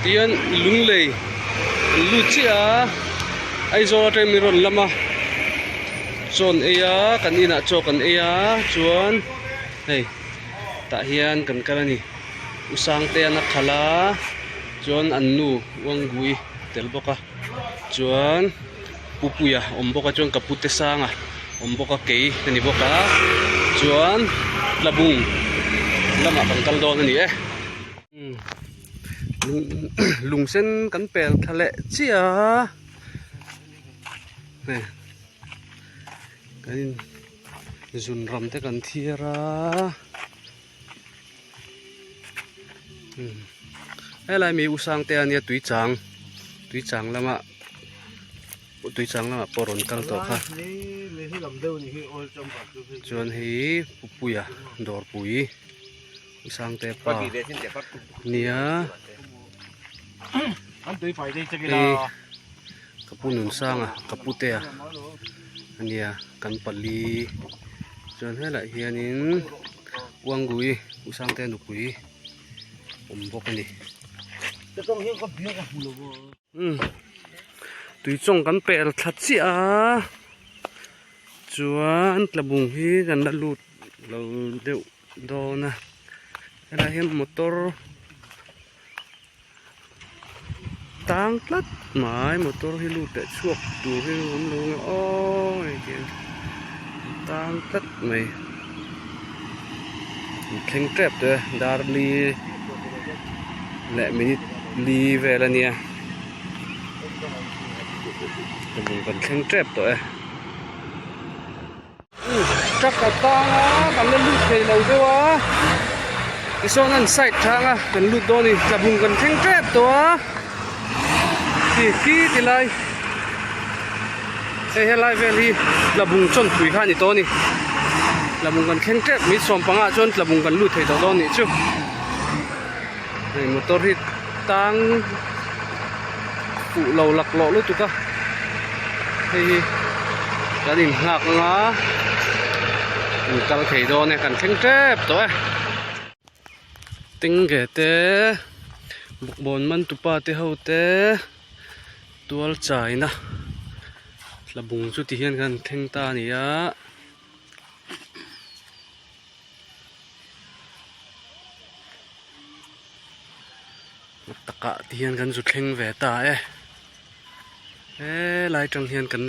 Tihian lunglei an lut chiah a, Aizawl atangin min rawn lam a, chaw an ei a, kan inah chaw kan ei a chuan hei tah hian kan kal a ni. U Sangtea'n a khalh a chuan an nu Uangui tel bawk a chuan Pupuia awm bawk a chuan ka pute Sanga awm bawk a kei ka ni bawk a chuan Tlabung lamah kan kal dawn a ni e. Lung sen kan pel thla leh chiah a hei kan in zun ram te kan thiar a helai mi u Sangte a nia tuichang tuichang lama tuichang lamah pawh rawn kal tawh kha chuan hei Pupuia dawrpui. Sangte pa nia hei ka pu Nunsanga ka putea ania kan pali chuan helaiah hianin Uangui u Sangte nupui awm bawk a ni. Tui chawng kan pel thla chiah a chuan tlabung hi kan la lut lo deuh. Dawn a helai hian motor tang tlat mai motor hi lut leh chhuak tur hi a awm lo ang aw hei tiang tang tlat mai an thleng tep tawh e dar li leh minute li vel a nia kan thleng tep tawh e. Truck a tang a kan la lut thei lo deuh a tichuan an side tang a kan lut dawn a ni tlabung kan thleng tep tawh a khi khi ti lai hei helai vel hi tlabung chawnpui kha a ni tawh a ni tlabung kan thleng tep mai sawmpangah chuan tlabung kan lut thei tawh dawn a nih chu hei motor hi tang fuh lo laklawh lutuk a hei hi kan in nghak anga in kal thei dawn e kan thleng tep tawh e tengge te bawkbawn man tupa te ho te tual chaina tlabung chu ti hian kan thleng ta a ni a. Takah ti hian kan zu thleng ve ta e helai tang hian kan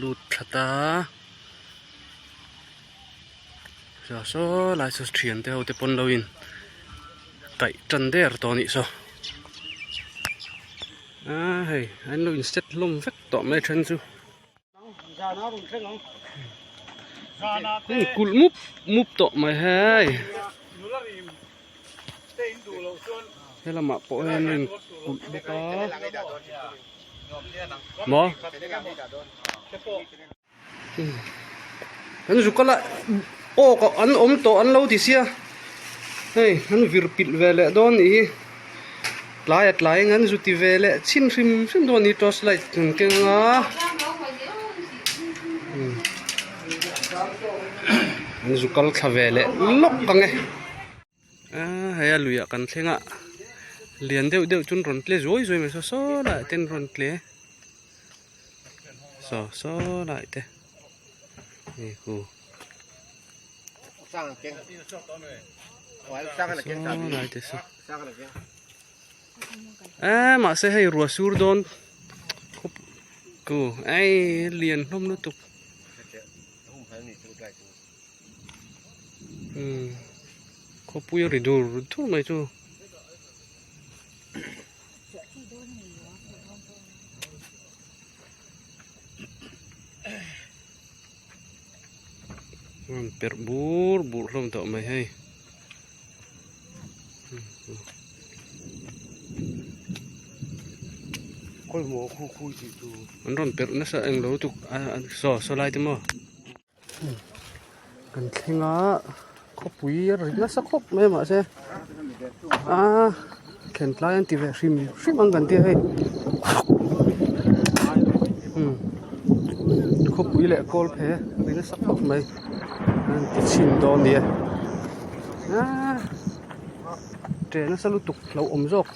lut thla ta a saw lai saw thian te ho te pawn lo in kaih tan der tawh a nih saw a hei an lo in set hlawm vek tawh mai then chu. Kulh mup mup tawh mai hei he lamah pawh hian a in kulh bawk a maw an zuk a la awk an awm tawh an lo ti sia hei an vir pilh ve leh dawn nih hi tlai a tlai ang an zu ti ve leh chhin hrim hrim dawn a ni torch light an keng a an zu kal thla ve leh lawk ang e ah hei a luiah kan thleng a lian deuh deuh chu an rawn tle zuai zuai mai saw saw laiah te an rawn tle saw saw laiah te hei khu. Eee mahse hei ruah sur dawn khawp ku ei lian hlawm lutuk umm khawpui a ri dur dur mai chu. An perh bur bur hlawm tawh mai hei an rawn perh nasa eng lo lutuk a saw saw lai te maw kan thleng a khawpui a ri nasa khawp mai a mahse a thlen tlai an ti ve hrim hrim ang kan tia hei khawpui leh kawl phe a ri nasa khawp mai an ti chhin dawn a ni e aaa ṭe nasa lutuk lo awm zawk.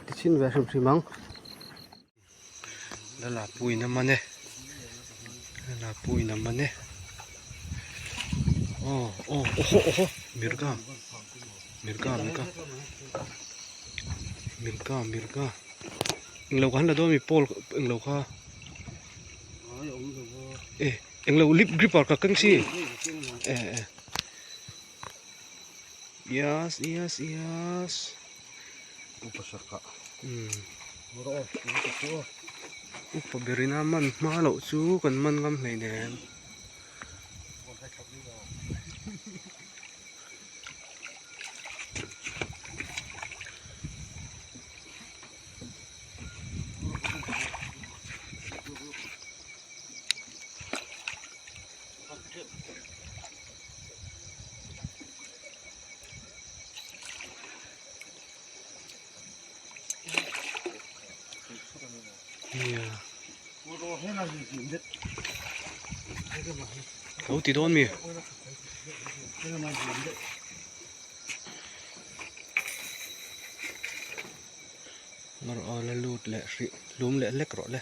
ti chhin ve hrim hrim ang. Lala puiin a man e Lala puiin a man e aw aw awhaw awhaw mirga mirga mirga mirga mirga englo kha an la dawn ami pawl englo kha e englo lip gripper ka keng si e e yes yes yes. Upa berina man hma loh chu kan man ngam hleinem. Lo ti dawn mi? Erawh a la lut leh hrih hlum leh hlek rawh le.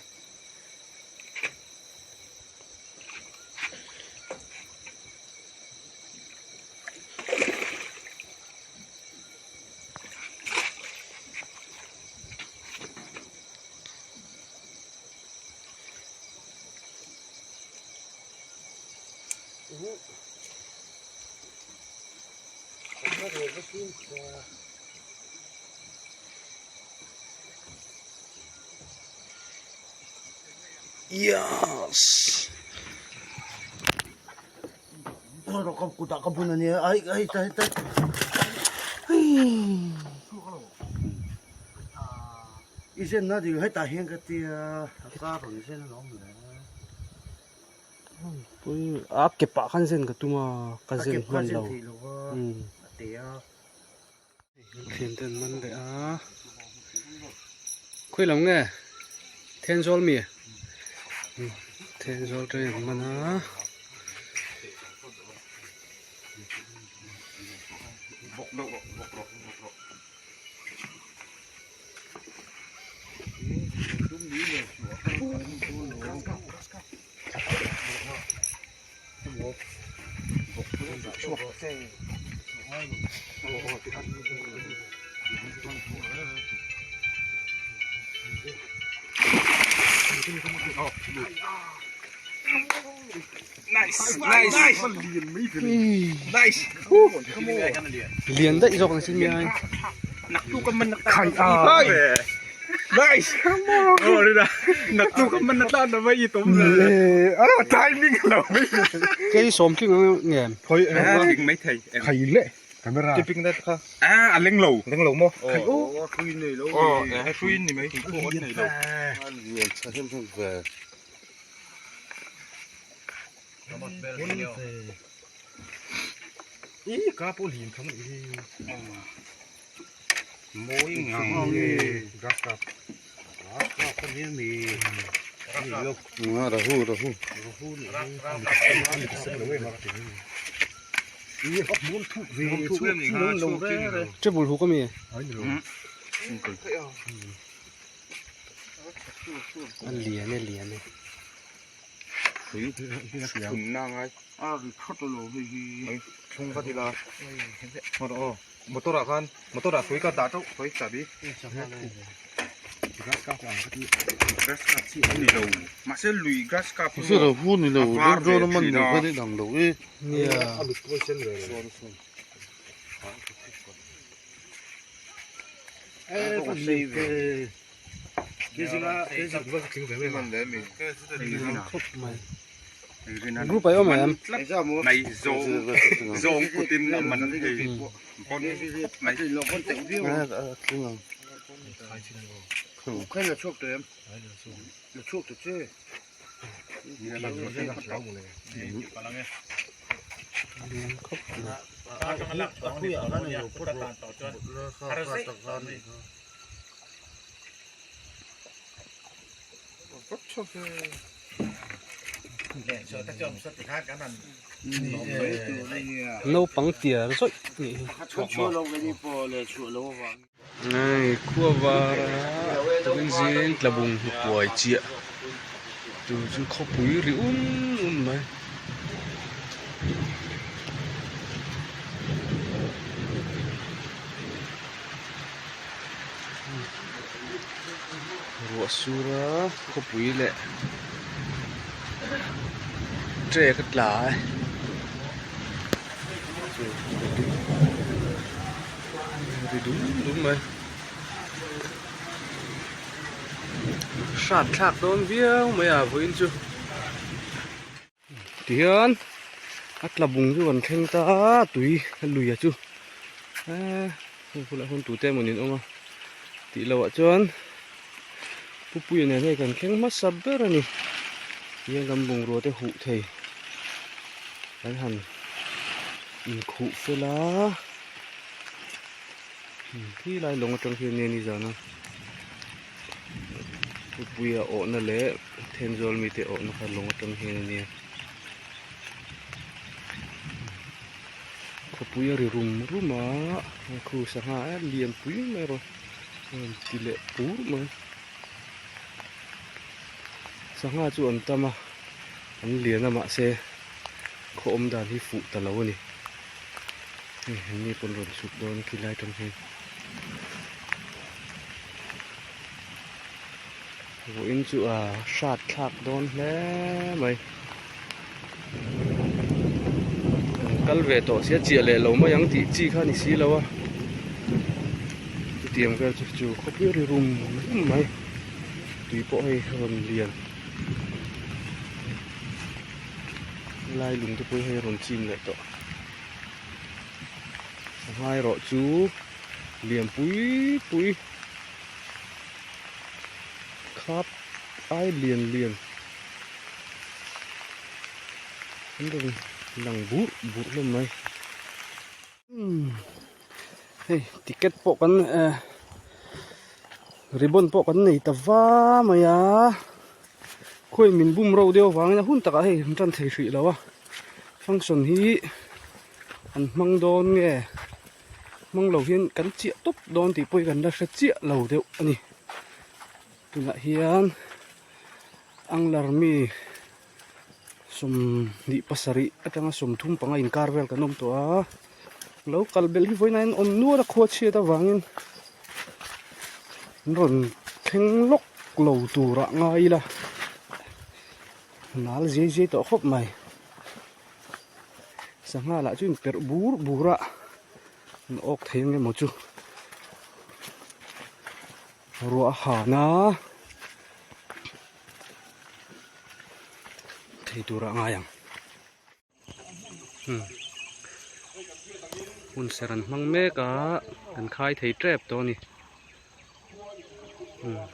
Yes. A ke pah khan zen ka tum a ka zen hman lo thian te an man leh a khawi lam nge Thenzawl mi Thenzawl te an man a. Lian daih zawk ang sin mi ai. Kei sawmtling ang nge. Table huk ami a lian e lian e. Motor ah khan motor ah hrui ka dah teuh hrui chahbi grass cup ang ka ti grass cup chi a ni lo mahse lui grass cup hi chu a var ve thin a Nia Group ai awm em? Naupang tiar zawih nih hi chhuak maw. khua vara tukin zing tlabung hnupuai chiah tur chu khawpui ri um um mai. Ruah sura khawpui leh trek a tla e ri dum dum mai hrat thlak dawn viau mai a vawiin chu. Tihian a tla bung chu kan thleng ta a tui a lui a chu eee heng bulah hian tute emaw ni an awm a tih loh ah chuan Pupuia nen hei kan thleng hmasa ber a ni tihian kan bungrua te huh thei kan han inkhuh fel a khi lai lawng atang khian nia nizan a. Pupuia awhna leh Thenzawl mite awhna kha lawng atang hian a nia. Khawpui a ri rum rum a, khu sangha a lian pui mai erawh a rawn ti leh pur mai. Sangha chu an tam a, an lian a mahse khaw awm dan hi fuh ta lo a ni. Hei an ni pawn rawn chhuk dawn a khilai atang hian. Vawiin chu a hrat thlak dawn hle mai an kal ve tawh sia chiah leh lo mai ang tih chi kha a ni si lo a chutiang vel chu chu khawpui ri rum rum mai tui pawh hei a rawn lian helai lung te pawh hi hei a rawn chim leh tawh a hma erawh chu lian pui pui. Khap ai lian lian an rawn lang burh burh hlawm mai umm hei ticket pawh kan eh ribbon pawh kan nei ta va mai a khawi min bum ro deuh avangin a hun takah hei an tan thei hrih lo a function hi an hmang dawn nge. Hmang lo hian kan chiah tawp dawn tih pawh hi kan la hre chiah lo deuh a ni. Tunah hian anglar mi 27 atanga 35 inkar vel kan awm tawh a. Lo kal belh hi vawiin a awm nual a khua chhiat avangin an rawn thleng lawk lo turah ngai ila nal zai zai tawh khawp mai. Sangha lah chu inperh bur bur a an awk thei ang emaw chu ruah a han a thei tur ah a ngai ang hun ser an hmang mek a an khai thei tep tawh a ni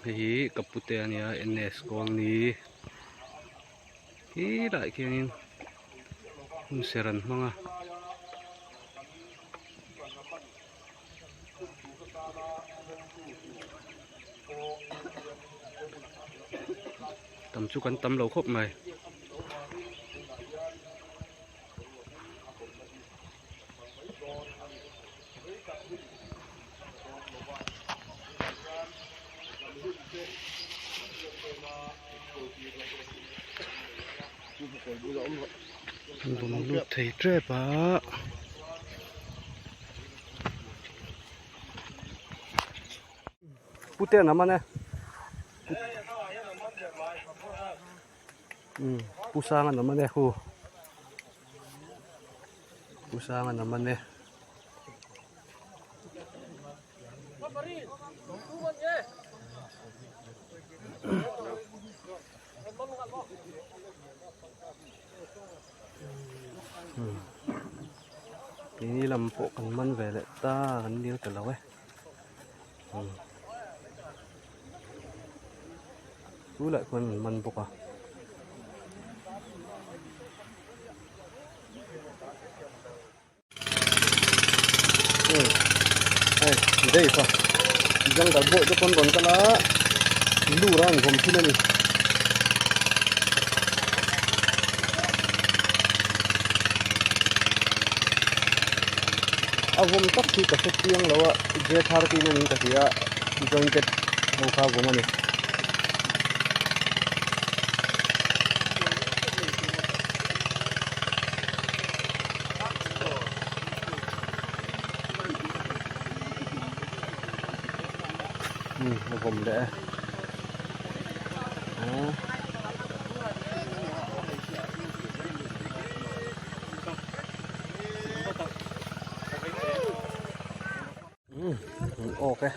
hei hi ka pute a nia ns kawlni. Helaiah khianin hun ser an hmang a. Tam chu kan tam lo khawp mai. Rawn lut thei tep a. Pute an awm a ne. Pu Sanga an awm a ne hu. Pu Sanga an awm a ne. Keini lam pawh kan man ve leh ta kan nil ta lo e tunah khuan an man bawk a. Hei Dave a jungle boy te pawn rawn kal a lura an vawm thin a ni. A vawm tak hi ka hre chiang lo a J thirteen a niin ka hria. Jointed ho kha vawm a ni. Um a vawm leh e. Awk e.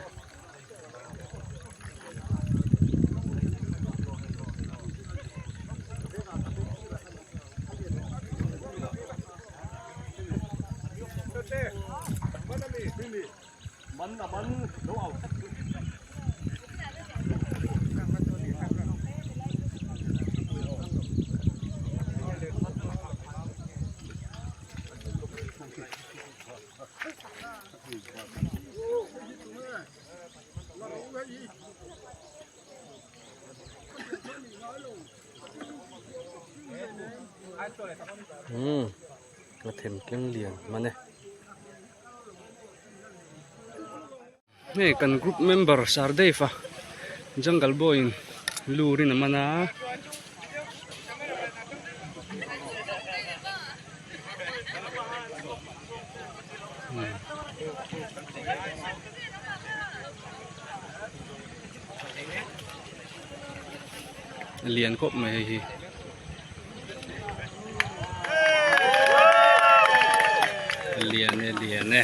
Umm a them keng lian hman e. Hei kan group member Sir Dave a jungle boy in lurin a man a. Lian khawp mai hei hi. Lian e lian e.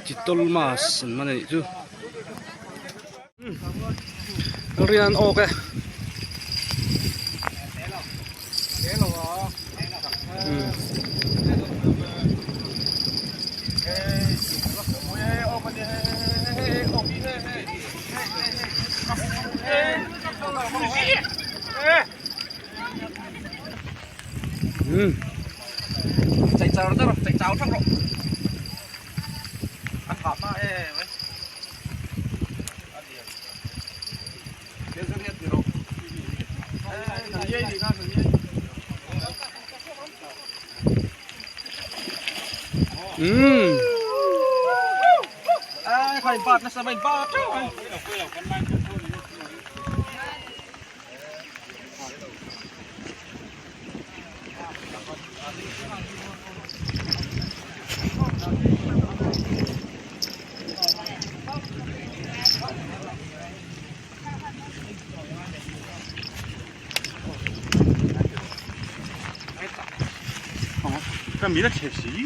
Chitol mas an man anih chu. Rian awk e.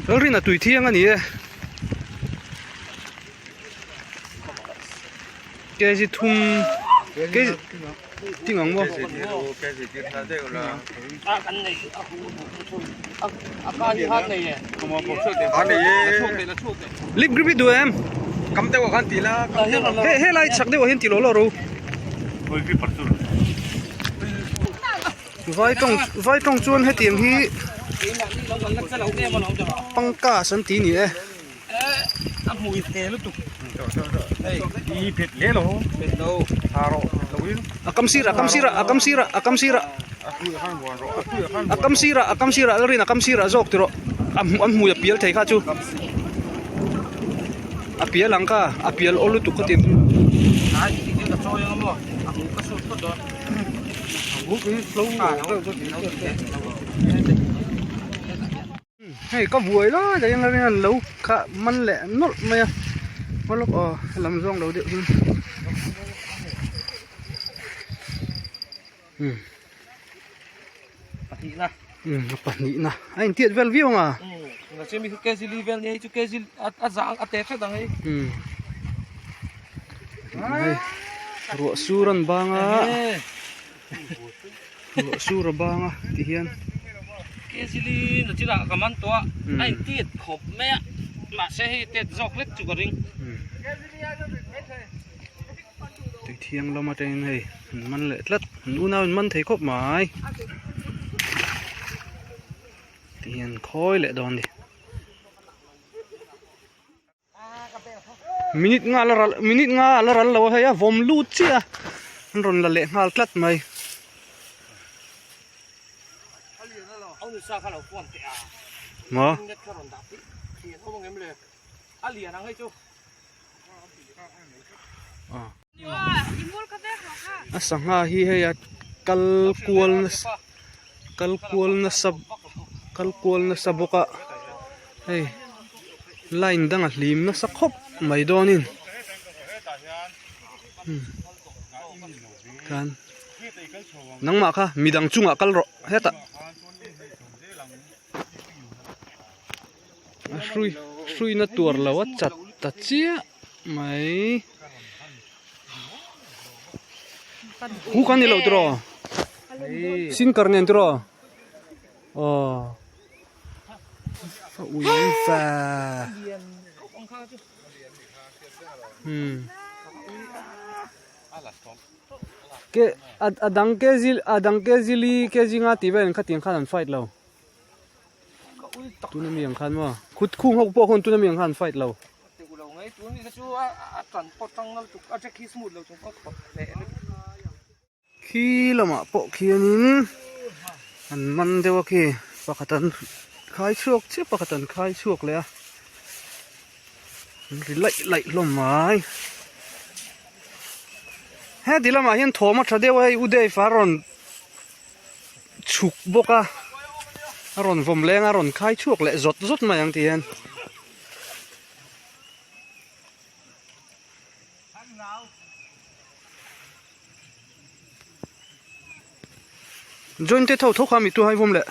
Lalrina tui thiang a ni e. Kg thum kg ting ang maw. Lip grip hi duh em? He he lai chak deuh ah hian ti lo lo ro. Vai tawng vai tawng chuan hetiang hi pangkas an ti ni e. A kam sirah a kam sirah a kam sirah a kam sirah a kam sirah a kam sirah lalrin a kam sirah zawk tiraw a an hmui a pial thei kha chu a pial ang kha a pial aw lutuk ka ti. Hei ka buai lai daih ang lalrin an lo kha man leh nawlh mai a haw lawk aw helam zawng lo deuh hi. Um pahnihna um a pahnihna a intiat vel viau ang a um mahse mi kg li vel nia hei chu kg a zang a te hret ang hei um hei ruah sur an bang a ruah sur a bang a ti hian kg li na chinah ka man tawh a a intiat khawp mai a mahse hei tet zawk hlek chu ka ring. Tui thianglawm atangin hei an man leh tlat an unau in man thei khawp mai ti hian khawi leh dawn ni minute nga la ral minute nga la ral lo a hei a vawm lut chiah a an rawn la leh nghal tlat mai. Maw? A sangha hi hei a kal kual nasa kal kual nasa kal kual nasa bawk a hei line dang a hlim nasa khawp mai dawnin khan nangmah kha midang chungah kal rawh hetah. A hrui hruina tuar lo a chat ta chiah mai hu kan ni lo tiraw sinkar nen tiraw aw a ui va hmm ke a dang kg a dang kg li kg nga tih vel kha tiang khan an fight lo. Tuna mi ang khan maw? Khut khung ho pawh khawn tuna mi ang khan an fight lo. Khi lamah pawh khianin an man deuh a khi pakhat an khai chhuak chiah pakhat an khai chhuak leh a an ri laih laih hlawm mai. Heti lamah hian thawm a tha deuh a hei u Dave a rawn chhuk bawk a a rawn vawm leng a a rawn khai chhuak leh zawt zawt mai ang tih hian. Joint te tho tho kha mi tu hai vawm leh.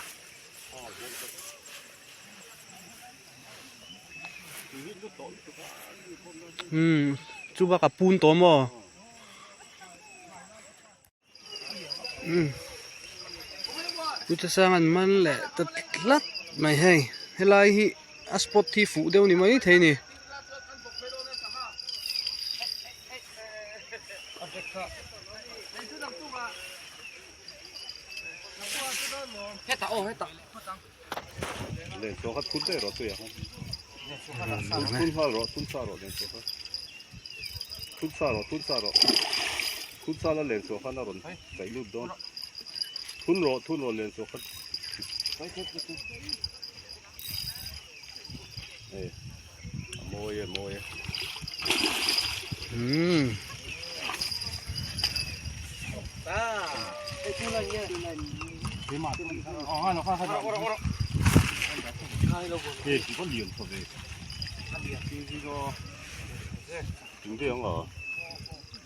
Hmm chu bak a pun tawh maw. Ucha sang an man leh ta tlat mai hei helai hi a spot hi fuh deuh ni mai thei a ni.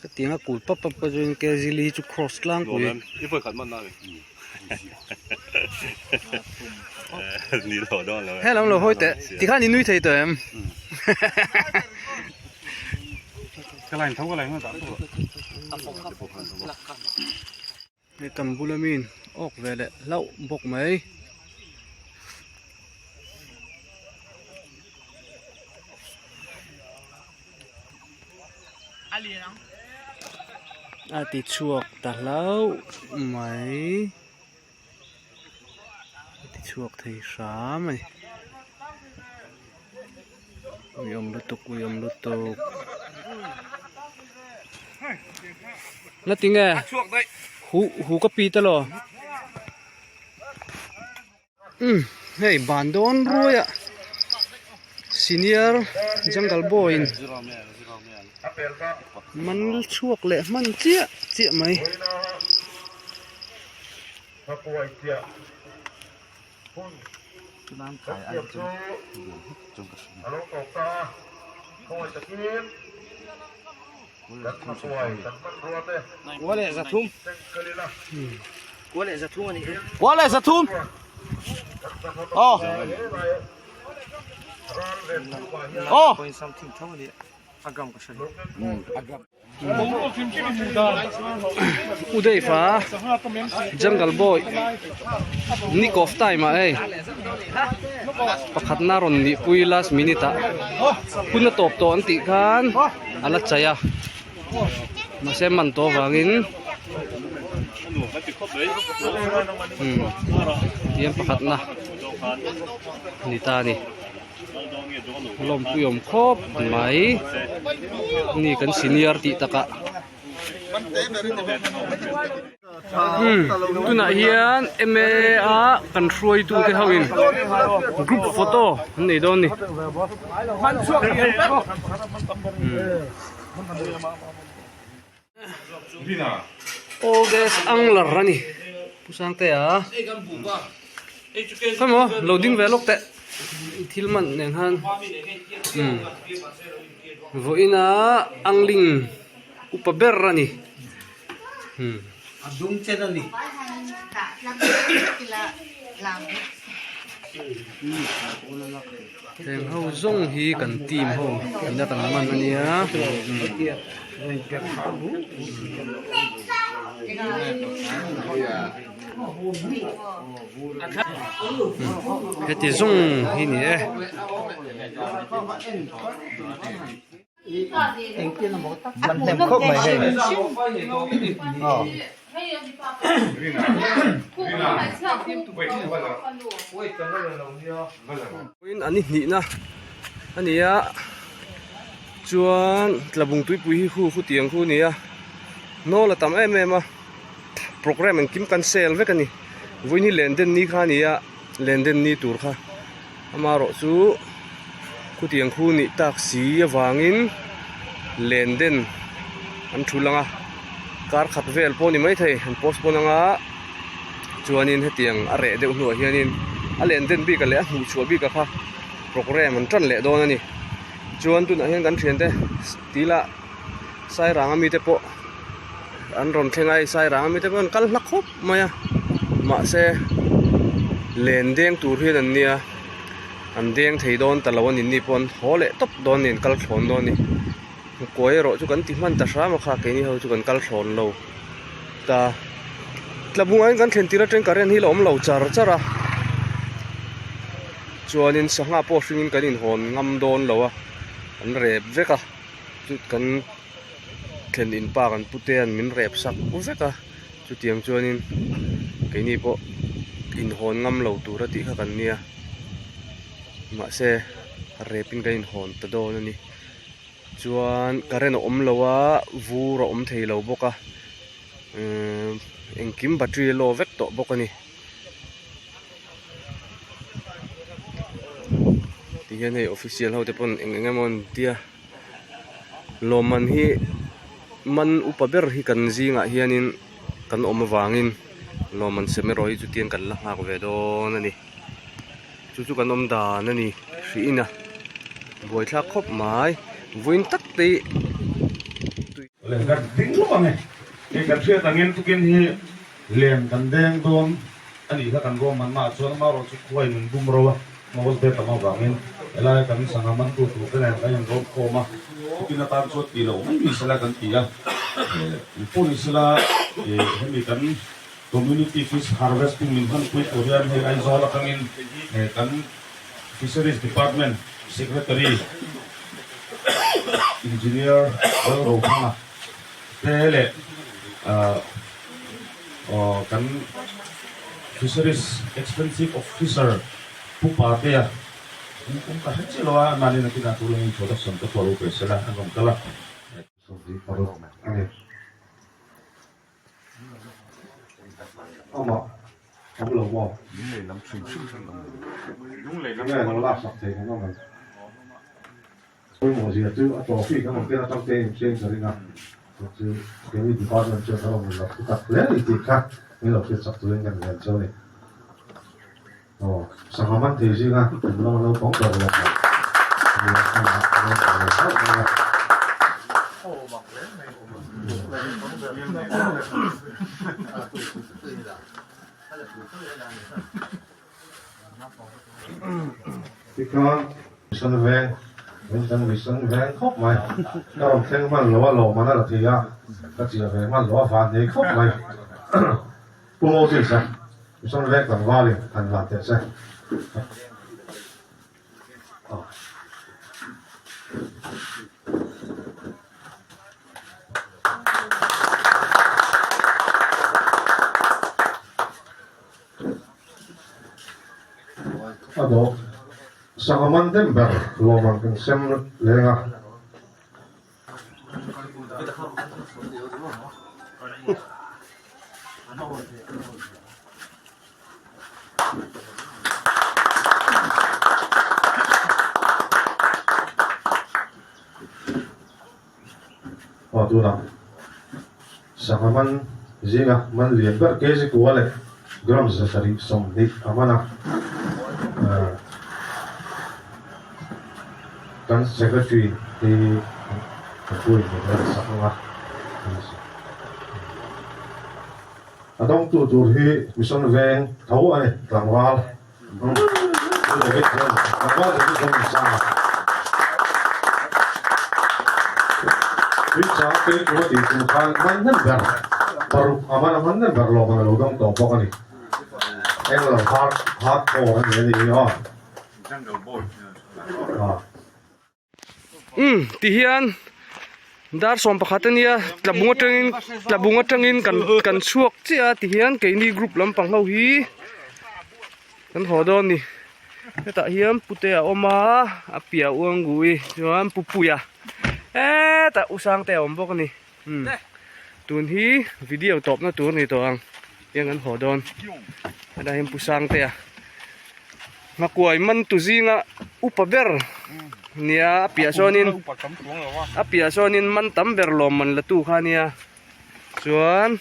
Hetiang a kul pap pap a chuan kg li chu cross tlangpui. Helam lo hawi teh tikhan i nui thei tawh em? Hei kan bula mi in awk ve leh hlauh bawk mai. A ti chhuak ta hlauh mai a ti chhuak thei hram a ni uiawm lutuk uiawm lutuk la tinge huh huh ka pi ta lo Umm hei ban dawn ruai ah senior jungle boy in man chhuak leh hman chiah chiah mai. Udeifa jungle boy nick of time ah hei pakhatna rawn nihpui last minute ah hun a tawp tawh an tih khan a la chai a mahse man tawh avangin umm tihian pakhatna a ni ta a ni. Lawmpui awm khawp mai ni kan senior tih takah. Tunah hian M_A a kan hruaitu te ho in group photo an nei dawn a ni. Oldest angler a ni Pu Sangtea khawimaw lo ding ve lawk teh thil man nen khan vawiina angling upa ber a ni. A dung chen a ni. Heng ho zawng hi kan team ho ina kan man a nia. Heti zawng hi ni e. Man hnem khawp mai hei. An i hnihna a ni a chuan tlabung tuipui hi hu khutiang khu a ni a hnawl a tam em em a programme engkim kan sel vek a ni vawiin hi len den ni kha a ni a len den ni tur kha. Amaherawh chu khutiang khu nih tak si avangin len den an thu lang a kar khat vel pawh a ni maithei an postpone anga chuanin hetiang a reh deuh hnuah hianin a len den bik ah leh a hmuh chhuah bik ah kha programme an tan leh dawn a ni chuan tunah hian kan thiante tila sairang ami te pawh an rawn thleng a hei sairang ami te pawh an kal hla khawp mai a mahse len deng tur hian an nia an deng thei dawn ta lo a ni ni pawh an haw leh tawp dawn a ni an kal thlawn dawn a ni kuai erawh chu kan ti hman ta hram a kha keini ho chu kan kal thlawn lo ta tlabunga in kan thlen tir atang current hi a la awm lo char char a chuanin sangha pawh hringin kan inhawn ngam dawn lo a an rep vek a. Chu kan thlen in pa kan pute an min rep sak vek a chutiang chuanin keini pawh inhawn ngam lo tur a tih kha kan nia mahse rep in kan inhawn ta dawn a ni chuan current a awm lo a vur a awm thei lo bawk a umm engkim battery a low vek tawh bawk a ni. Tihian hei official ho te pawn eng eng emaw an tia lawmman hi man upa ber hi kan zingah hianin kan awm avangin lawmman sem erawh hi chutiang kan la nghak ve dawn a ni chu chu kan awm dan a ni hrih in a buaithlak khawp mai vawiin tak te hi. Len kan deng dawn a nih kha kan ruahman na ah chuan amaherawh chu khuai min bum ro a, hmawlh te tam avangin helai kan sangha man tu tur te nen kan inrawm khawm a, chutin atan chuan tih loh mai ni sela kan ti a, pawh ni sela hemi kan community fish harvesting min hmanpui tur hian hei Aizawl atangin kan Fisheries Department Secretary Engineer Lalrothanga te leh kan Fisheries Extensive Officer Pu Patea in kum ka hre chiah lo a, mahni nakinah chu lawng introduction te pawh lo pe sela an rawn kal a. A ni. Amah awm lo maw? Lunglei lam hrim hrim hran awm lo. Lunglei lam. Nge lo laksak thei kan awm ang. Pawimawh zia chu a tawpi kan awm tir atang te in hriain ka ring a, chu chu keini department chuan kan awm lo thu tak hle a ni tih kha min lo hriat sak turin kan ngen cheu a ni. Aw, sangha man thei zinga kum lama naupang ber lawm lah a ni a. Tikhan mission veng min kan mission veng khawp mai ka rawn thleng hman lo a lawm an a la ti a ka chiah ve hman lo a van nei khawp mai Pu Moses a mission veng tlangvalin han hlan teh che. A dawh sangha man dem ber lawmman kan sem leng a. Aw tunah sangha man zinga man lian ber kg kua leh gram 720 a man a. Kan secretary hi ka pu in min rawn sak ang a. A dawngtu tur hi mission veng tho a ni tlangval. David chuan tlangval David chuan min sang a. Tuichang kei chu a tih tur khan man hnem ber paruk a man a man hnem ber lawm ang a lo dawng tawh bawk a ni. Englo hard hardcore a ni a ni hi aw. Umm ti hian dar 11 a nia tlabung atangin tlabung atangin kan kan chhuak chiah a ti hian keini group lampang ho hi kan haw dawn a ni hetah hian pute a awm a a piah uangui chuan pupuia hetah usangte a awm bawk a ni umm tun hi video tawpna tur a ni tawh ang tiang kan haw dawn hetah hian pu sangtea. Nghakuai man tu zinga upa ber nia a piah sawnin a piah sawnin man tam ber lawm man la tu kha nia chuan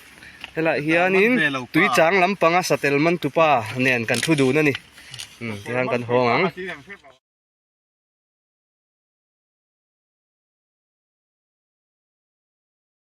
helaiah hianin tui chang lampanga satel man tupa nen kan thu dun a ni tihian kan hawng ang.